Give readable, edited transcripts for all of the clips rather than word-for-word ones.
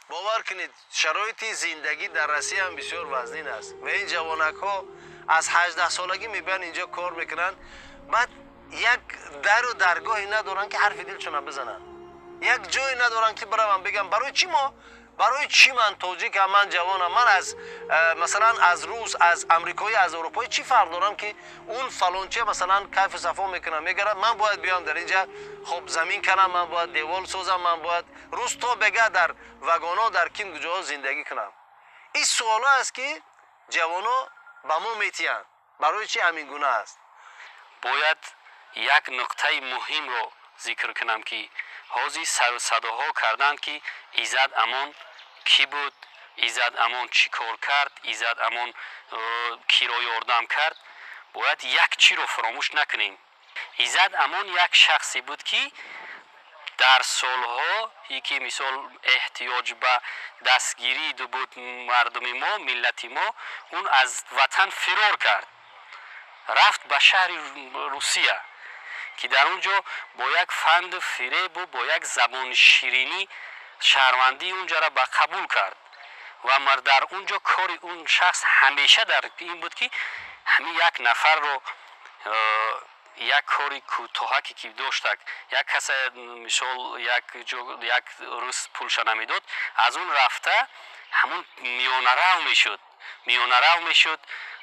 Бовар кунед, шароити зиндагӣ дар Россия ҳам бисёр вазнин аст ва ин ҷавонакҳо аз 18 солагӣ мебиёянд, инҷо кор мекунанд. Баъд як дару даргоҳе надоранд, ки ҳарфи дилшона бизананд, як ҷое надоранд, ки бираванд, бигӯям: барои чӣ мо, барои чӣ ман тоҷикам, ман ҷавонам, ман аз масалан, аз рус, аз амрикоӣ, аз аврупоӣ чӣ фарқ дорам, ки он фалончия, масалан, кайфу сафо мекунам, мегарад, ман бояд биёям дар инҷа, хоб, замин канам, ман бояд девол созам, ман бояд рӯз то бега дар вагонҳо, дар ким куҷоҳо зиндагӣ кунам? Ин суоло аст, ки ҷавоно ба мо метиҳанд: барои чӣ ҳамин гуна аст? Бояд як нуқтаи муҳимро зикр кунам, ки ҳозир сарусадоҳо карданд, ки Иззат Амон кӣ буд, Иззат Амон чӣ кор кард, Иззат Амон киро ёрдам кард. Бояд як чиро фаромӯш накунем: Иззат Амон як шахсе буд, ки дар солҳое ки, мисол, эҳтиёҷ ба дастгирӣ буд мардуми мо, миллати мо, он аз ватан фирор кард, рафт ба шаҳри Русия, ки дар он ҷо бо як фанду фиребу бо як забони ширинӣ шаҳрвандии унҷаро ба қабул кард. Ва дар он ҷо кори он шахс ҳамеша дар ин буд, ки ҳамин як нафарро як кори кӯтоҳаке ки доштак, як касе, мисол, як ҷо як рӯз пулша намедод, аз он рафта ҳамун миёнарав мешуд, миёнарав мешуд,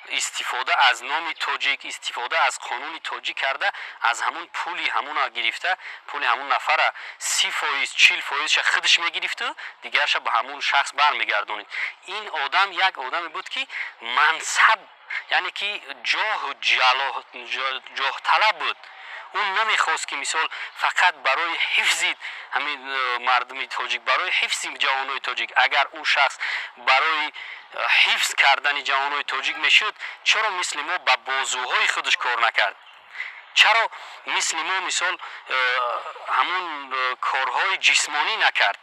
истифода аз номи тоҷик, истифода аз қонуни тоҷик карда, аз ҳамун пули ҳамуна гирифта, пули ҳамун нафара 30%, 40 фоизша худаш мегирифту дигарша ба ҳамун шахс бармегардонид. Ин одам як одаме буд, ки мансаб, яъне ки ҷоҳу ҷоҳталаб буд. Ӯ намехост, ки, мисол, фақат барои ҳифзи ҳамин мардуми тоҷик, барои ҳифзи ҷавонои тоҷик. Агар ӯ шахс барои ҳифз кардани ҷавонои тоҷик мешуд, чаро мисли мо ба бозуҳои худаш кор накард? Чаро мисли мо, мисол, ҳамун корҳои ҷисмонӣ накард?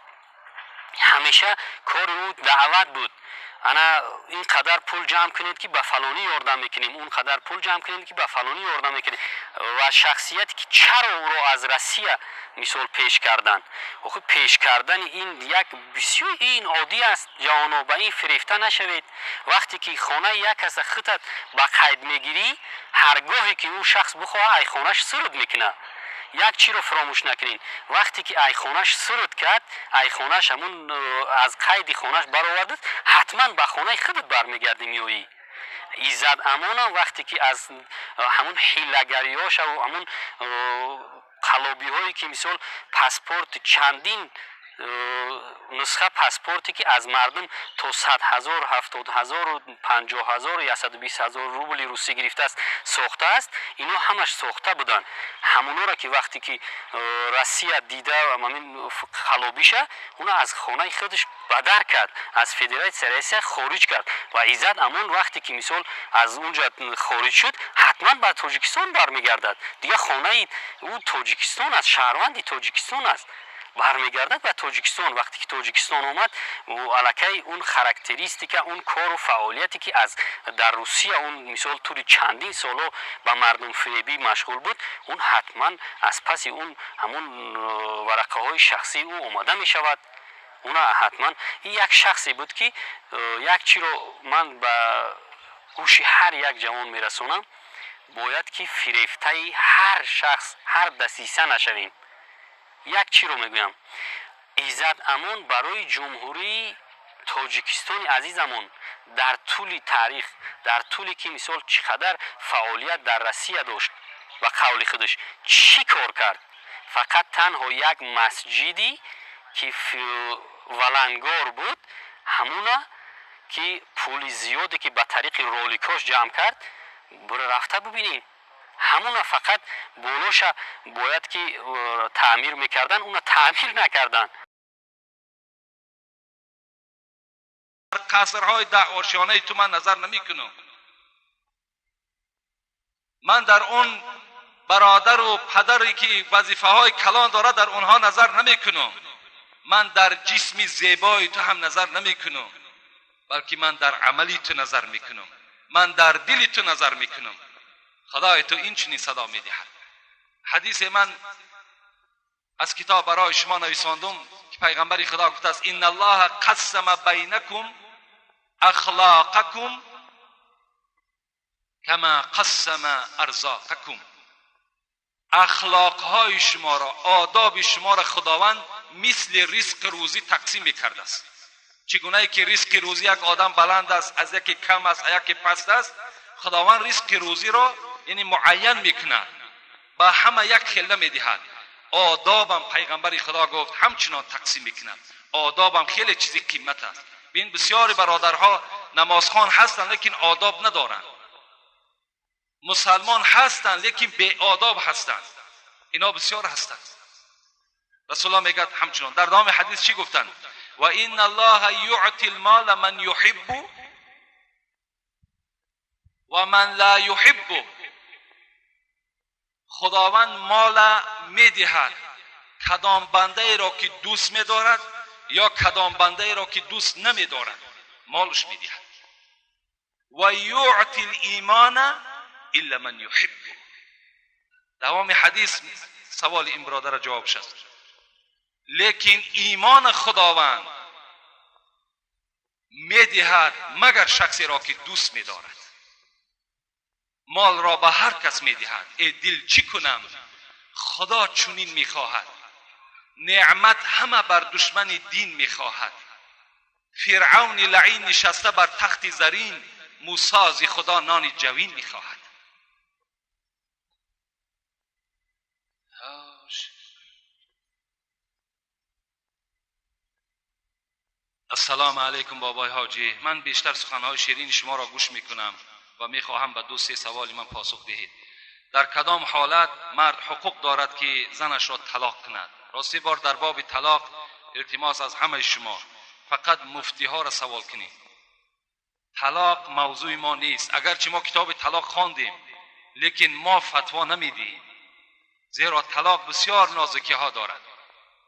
Ҳамеша кори ӯ даъват буд: ана ин қадар пул ҷамъ кунед, ки ба фалонӣ ёрдам мекунем, он қадар пул ҷамъ кунед, ки ба фалонӣ ёрдам мекунем. Ва шахсияте ки чаро ӯро аз Россия, мисол, пеш карданд? Охи, пеш кардани ин як бисёр ин оддӣ аст. Ҷавоно, ба ин фирефта нашавед. Вақте ки хонаи як каса худат ба қайд мегирӣ, ҳар гоҳе ки ӯ шахс бихоҳад, ай хонаш суруд мекунад. Як чиро фаромӯш накунед: вақте ки айхонаш суруд кард, айхонаш ҳамун аз қайди хонаш баровардад, ҳатман ба хонаи худат бармегардӣ, меоӣ. Иззат Амонам вақте ки аз ҳамун ҳилагариҳошаву ҳамун қалобиҳое ки, мисол, паспорт, чандин нусха паспорте ки аз мардум то 100 000, 70 000, 50 000, 120 000 рубли русӣ гирифтааст, сохтааст, ино ҳамаш сохта буданд. Ҳамонҳоро ки вақте ки Россия дида ҳамин қалобиша, уно аз хонаи худаш бадар кард, аз Федератсияи Россия хориҷ кард. Ва Иззат Амон вақте ки, мисол, аз унҷа хориҷ шуд, ҳатман ба Тоҷикистон бармегардад. Дигар хонаи ӯ Тоҷикистон аст, шаҳрванди Тоҷикистон аст, бармегардад ба Тоҷикистон. Вақте ки Тоҷикистон омад, аллакай он характеристика, он кору фаъолияте ки аз дар Русия он, мисол, тӯли чандин солҳо ба мардумфиребӣ машғул буд, он ҳатман аз паси он ҳамун варақаҳои шахсии ӯ омода мешавад. Уна ҳатман ин як шахсе буд, ки як чиро ман ба гӯши ҳар як ҷавон мерасонам: бояд ки фирефтаи ҳар шахс, ҳар дасиса нашавем. Як чиро мегӯям: Иззат Амон барои Ҷумҳурии Тоҷикистони азизамон дар тӯли таърих, дар тӯле ки, мисол, чӣ қадар фаъолият дар Россия дошт, ба қавли худаш чӣ кор кард? Фақат танҳо як масҷиди ки валангор буд, ҳамуна ки пули зиёде ки ба тариқи роликош ҷамъ кард, бура рафта бибинем, ҳамуна фақат болоша бояд ки таъмир мекардан, уна таъмир накардан. Қасрҳои даҳошёнаи ту ман назар намекунам. Ман дар он бародару падаре ки вазифаҳои калон дорад, дар онҳо назар намекунам. Ман дар ҷисми зебои ту ҳам назар намекунам, балки ман дар амали ту назар мекунам, ман дар дили ту назар мекунам. Худои ту ин чунин садо медиҳад. Ҳадисе ман аз китоб барои шумо нависондум, ки پیغمبر خدا گفته است ان الله قسم بینکم اخلاقکم کما قسم ارزاقکم. اخلاقهای شما را، آداب شما را خداوند مثل رزق روزی تقسیم میکرده است. چگونه که رزق روزی یک آدم بلند است، از یکی کم است، از یکی پست است، خداوند رزق روزی را یعنی معین میکند، به همه یک خله میدهد. آدابم پیغمبر خدا گفت همچنان تقسیم میکند. آدابم خیلی چیزی قیمت است. ببین بسیاری برادرها نمازخوان هستند لیکن آداب ندارند، مسلمان هستند لیکن بی آداب هستند، اینا بسیار هستند. رسول الله میگه همچنان در دوام حدیث چی گفتند؟ و ان الله یعطی المال من یحب و من لا یحب. خداوند مال میدهد کدام بنده ای را که دوست میدارد یا کدام بنده ای را که دوست نمیدارد، مالش میدهد. و یعطی الایمان الا من یحب. دوام حدیث سوال این برادر جواب شد. لیکن ایمان خداوند میدهد مگر شخصی را که دوست میدارد. مال را به هر کس میدهد. ای دل چی کنم، خدا چنین میخواهد. نعمت همه بر دشمن دین میخواهد. فرعون لعین نشسته بر تخت زرین، موسی از خدا نان جوین میخواهد. السلام علیکم بابای حاجی، من بیشتر سخنهای شیرین شما را گوش میکنم و میخواهم به دو سه سوال من پاسخ دهید. در کدام حالت مرد حقوق دارد که زنش را طلاق کند؟ راستی بار در باب طلاق التماس از همه شما، فقط مفتی ها را سوال کنید. طلاق موضوع ما نیست، اگرچه ما کتاب طلاق خواندیم لیکن ما فتوا نمیدیم، زیرا طلاق بسیار نازکی ها دارد،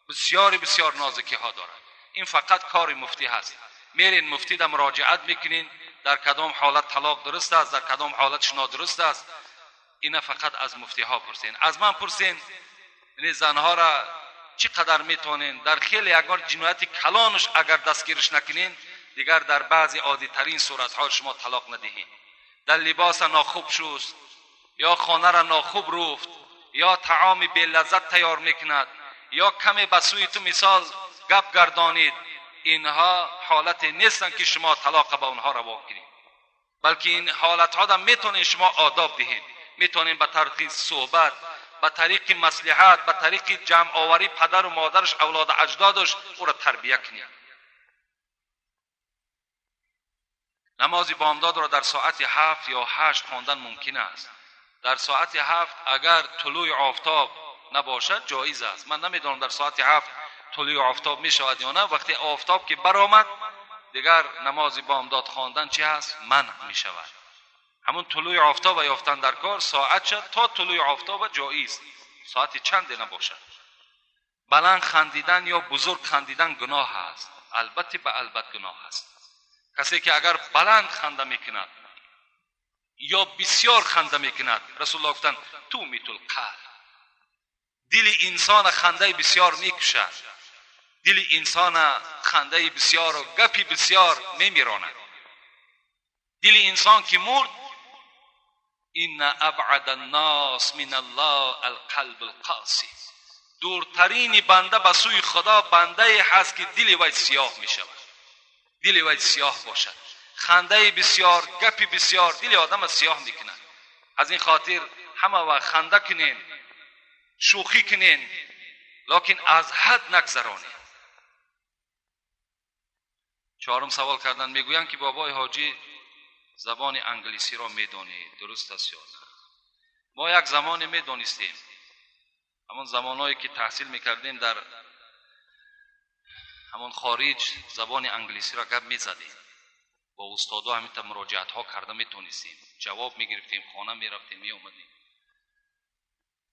بسیار بسیار نازکی ها دارد. این فقط کار مفتی هست. میرین مفتی در مراجعت میکنین در کدام حالت طلاق درست است، در کدام حالتش نادرست است. اینا فقط از مفتی ها پرسین. از من پرسین یعنی زنها را چقدر میتونین در خیلی اگر جنایت کلانش اگر دستگیرش نکنین، دیگر در بعضی عادی ترین صورت ها شما طلاق ندهین. در لباس ناخوب شست، یا خانه را ناخوب رفت، یا طعام بی لذت تیار میکند، یا کمی به سوی تو مثال گپ گردانید، اینها حالت نیستند که شما طلاق به اونها روا کنید، بلکه این حالت ها میتونین شما آداب دهید، میتونین به طریق صحبت، به طریق مصلحت، به طریق جمع آوری پدر و مادرش، اولاد اجدادش، او را تربیه کنید. نماز بامداد را در ساعت 7 یا 8 خواندن ممکن است. در ساعت 7 اگر طلوع آفتاب نباشد جایز است. من نمیدانم در ساعت 7 طلوع آفتاب می شود یا نه. وقتی آفتاب که برآمد دیگر نماز بامداد خواندن چی هست؟ منع می شود. همون طلوع آفتاب یافتن در کار ساعت شد تا طلوع آفتاب جایز، ساعت چند نباشد. بلند خندیدن یا بزرگ خندیدن گناه است، البته به البته گناه است. کسی که اگر بلند خنده میکند یا بسیار خنده میکند، رسول الله گفتند تومیت القلب، دل انسان خنده بسیار میکشد، دل انسان خنده بسیار و گپی بسیار میمیراند. دل انسان که مرد، ان ابعد الناس من الله القلب القاسی، دورترین بنده به سوی خدا بنده هست که دل وی سیاه میشود، دل وی سیاه باشد. خنده بسیار، گپی بسیار دل آدم سیاه میکند. از این خاطر همه وقت خنده کنین، شوخی کنین، لکن از حد نگذرانین. چهارم سوال کردن، میگویند که بابای حاجی زبان انگلیسی را میدانید، درست است یا نه؟ ما یک زمانی میدانستیم، همان زمانهایی که تحصیل میکردیم در همان خارج زبان انگلیسی را گپ میزدیم، با استادا همینطور مراجعت ها کرده میتونستیم، جواب میگرفتیم، خانه میرفتیم میومدیم.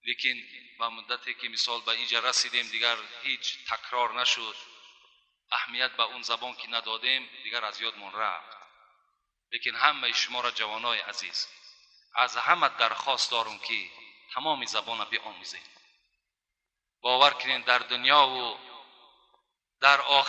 لیکن با مدتی که مثال به اینجا رسیدیم دیگر هیچ تکرار نشد، اهمیت به اون زبان که ندادیم دیگر از یادمون رفت. لیکن همه شما را جوانای عزیز از همه درخواست دارم که تمام زبان را بیاموزید. باور کنین در دنیا و Дар охир.